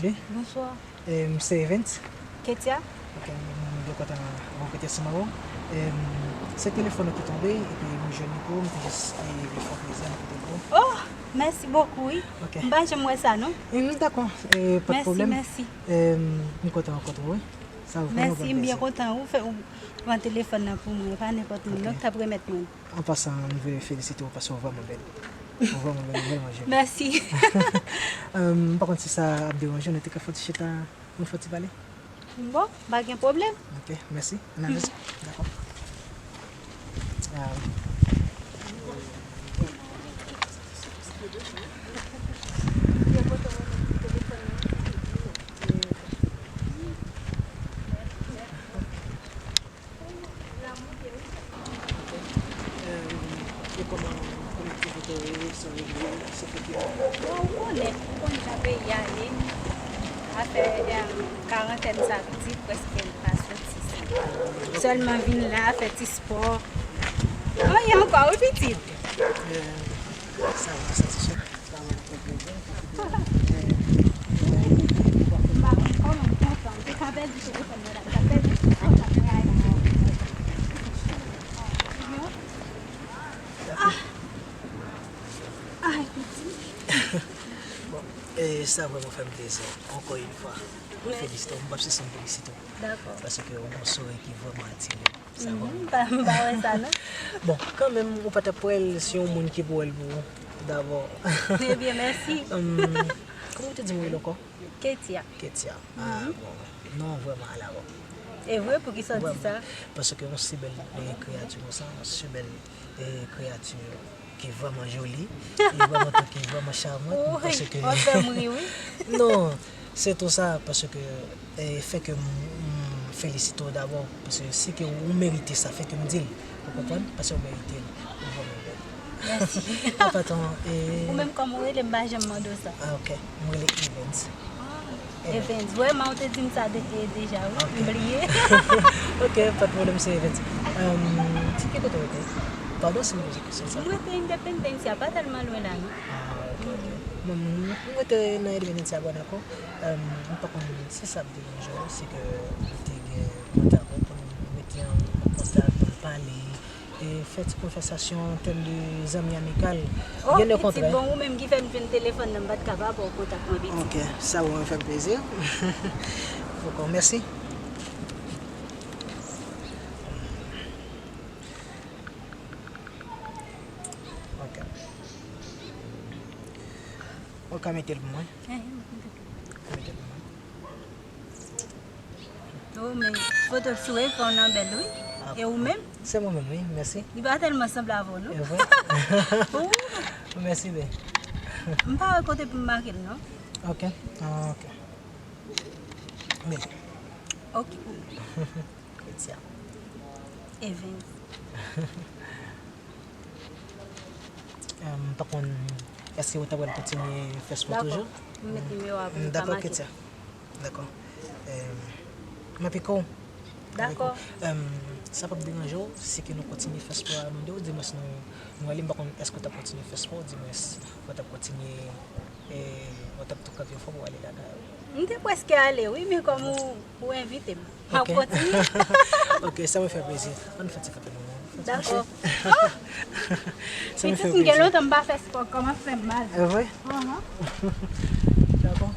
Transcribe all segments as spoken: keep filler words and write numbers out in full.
Bonswa. Em, se Evens. Ketia? Ok, m byen kontan rankontre ansanm avè w. Em, se telefòn ou ki tonbe, epi m jwenn li pou ou, m te jis, e, vle fè w plezi, m koute l pou ou. Oh, mèsi bokou, wi. Ok. M pa janm wè sa, non. Em, dakò, e, pa de pwoblèm. Mèsi, mèsi. Em, m kontan rankontre w, wi. Sa vrèman fè m plezi. Mèsi, m byen kontan, ou fè, ou pran telefòn nan pou mwen, e pa nenpòt moun, non, k t ap remèt mwen. An pasan, m vle felisite w paske w vrèman bèl. Ou vrèman bèl, ou vrèman joli. Mèsi. Em, m pa konn si sa ap deranje w, nou te ka fè yon ti chita, nou fè yon ti pale? Bon, pa gen pwoblèm. Ok, mèsi. Ann ale. Dakò. Ah, wi. E kòman, kòman ti foto yo, sa yo ye, sa fè ki... Bon, ou konnen, ou konn jan peyi a ye. Afè, em, karantèn sa pitit, prèske l pa soti. Sèlman vin la, fè ti spò. Anyen ankò, wi, pitit. Sa va, sa se sè. Bon, e sa vrèman fè m plezi. Ankò yon fwa, mwen felisite w. M p ap sispann felisite w. Dakò. Paske w gen yon souri ki vrèman atire m. Sa vrèman. M pa, m pa wè sa, non. Bon, kanmenm, ou pa t ap wè l, se yon moun ki pou wè l pou ou, dabò. Ebyen, mèsi. Em, kòman w te di m w rele ankò? Ketia. Ketia. Ah, bon. Non, vrèman, ala bon. E vre, poukisa w di sa? Paske yon si bèl, e, kreyati konsa, yon si bèl, e, kreyati ki vrèman joli, e vrèman tou ki vrèman charmant, paske... Ou fè m ri, wi. Non, se tou sa, paske, e, fè ke m, m felisite w dabò, paske si ke ou merite sa, fè ke m di l, ou konprann? Paske ou merite l, ou vrèman bèl. Mèsi. An patan, e... Ou menm kòman w rele, m pa janm mande w sa. Ah, ok. M rele Evens. Ah, Evens. Vrèman, ou te di m sa de-, e, deja, wi. Ok. M bliye. Ok, pa de pwoblèm, se Evens. Em, ki kote w rete? Padon si m poze kesyon sa. M rete Independencia, pa tèlman lwen la, non. Ah, ok, ok. Bon, m, m rete nan Independencia, bon, dakò. Em, m pa konn si sa ap deranje w, si ke m te gen kontak ou pou n mete an kontak, pou n pale, e fè ti konvèsasyon an tèm de zanmi amikal. Byen okontrè. Oh, pitit, bon, ou menm ki fè m jwenn telefòn nan, m pa t ka pa ba w kontak mwen, pitit. Ok, sa vrèman fè m plezi. Ankò, mèsi. Ok. Ou ka mete l pou mwen? Ehe, m ap mete l. Mete l pou mwen. Oh, men foto sou ekran nan bèl, wi. Ah. E ou menm? Se mwen menm, wi, mèsi. Li pa tèlman sanble avè w, non? E vre? Ou? Mèsi, bè. M pa wè kote pou m make l, non. Ok, ah, ok. Mete. Ok. Ketia. Evens. Em, m pa konn, èske ou ta pral kontinye fè spò toujou? Dakò. M met nimewo a pou m ka make. Dakò, Ketia. Dakò. Em, m ap pike w. Dakò. Em, sa p ap deranje w si ke nou kontinye fè spò a nou de, ou di mwens nou, nou ale, m pa konn èske ou t ap kontinye fè spò, ou di mwens ou t ap kontinye, e, ou t ap tou kanpe yon fwa pou w ale lakay ou. M te prèske ale, wi, men kòm ou, ou envite m, m ap kontinye. Ok, sa mwen fè plezi. Ann fè ti kanpe nou. Dakò. Sa mwen fè plezi. Pitit, m gen lontan m pa fè spò, kò m ap fè m mal. E vre? Ahan. Dakò.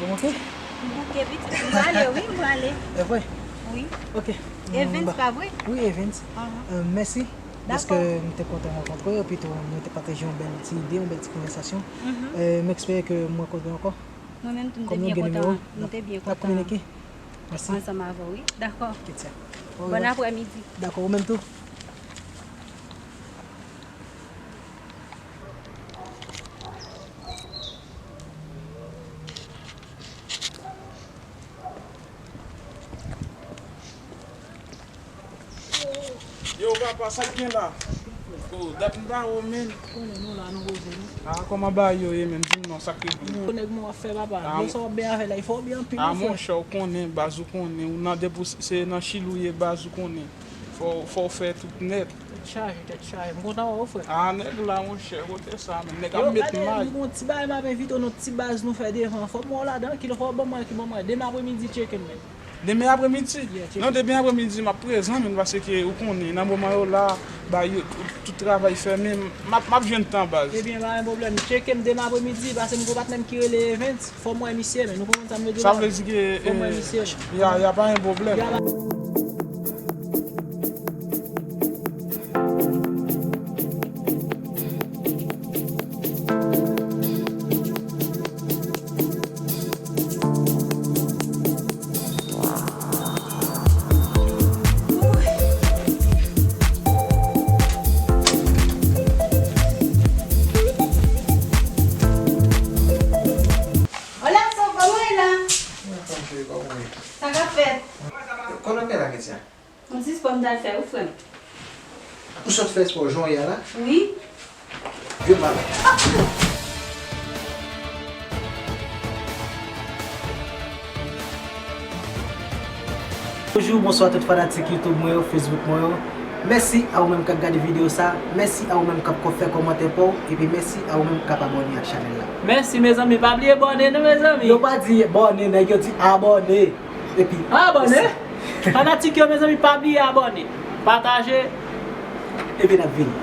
Ou bouke? Ou bouke, pitit. M prale, wi, m prale. E vre? Wi. Ok. Evens, pa vre? Wi, Evens. Ahan. Euh, mèsi. Dakò. Paske m te kontan rankontre w, epi tou nou te pataje yon bèl ti ide, yon bèl ti konvèsasyon. Mhm. Euh, m espere ke m rankontre w ankò. Mwen menm tou, m te byen kontan. Kòm nou gen nimewo, nou te byen kontan. N ap kominike. Mèsi. Ansanm avè w, wi. Dakò. Bon aprèmidi. Dakò, ou menm tou. Yo, papa, sa k gen la? Dat m pa wè w, menn. Konnen nou la, nou poze nou. Ah, kòman bagay yo ye, menn? Di m non, sa k rive? Bon, nèg mwen w ap fè, papa. Ah, bon, sa w ap byen avè la, fò w byen anpil, ah, monchè, ou konnen, baz, ou konnen, ou nan, depi w se nan chili w ye, baz, ou konnen. Fò, fò w fè tout nèt. Tèt chaje, tèt chaje. M kontan wè w, frè. Ah, nèg la, monchè, kote sa, menn? Nèg ap met may. Yo, gade, nou gon ti bagay m ap envite w, non, ti baz nou fè devan. Fò m wè w ladan, kilè fò w ban mwen, ki ban mwen. Demen apremidi, tcheke m, menn. Demen apremidi? Yeah, tcheke. Non, demen apremidi, m ap prezan, menn, paske ou konnen, nan moman yo la, ba yo, tout, tout travay fèmen, m ap, m ap jwenn tan, baz. Ebyen, pa gen pwoblèm. Tcheke m demen apremidi, paske m gon patnè m ki rele Evans. Fò m wè misye, men nou konprann sa m vle di la. Sa vle di ke, fò m wè misye. Ya, ya, pa gen pwoblèm. Ya, pa Hola, so, kòman w ye la? Mwen anfòm, cheri, kòman w ye? Sa k ap fèt? Kòman w ye la, Ketia? Yon ti spò m t al fè, wi, frè m. Ou sot fè spò jan w ye a la? Wi. Vye malad. Bonjou, bonswa tout fanatik YouTube mwen yo, Facebook mwen yo. Mèsi a ou menm k ap gade videyo sa. Mèsi a ou menm k ap fè kòmantè pa w. Epi mèsi a ou menm k ap abòne ak chanèl la. Mèsi, mezanmi. Pa bliye abòne, non, mezanmi. Yo pa di abòne, nèg yo di abòne. Epi abòne. Fanatik yo, mezanmi, pa bliye abòne. Pataje. Epi n ap vini.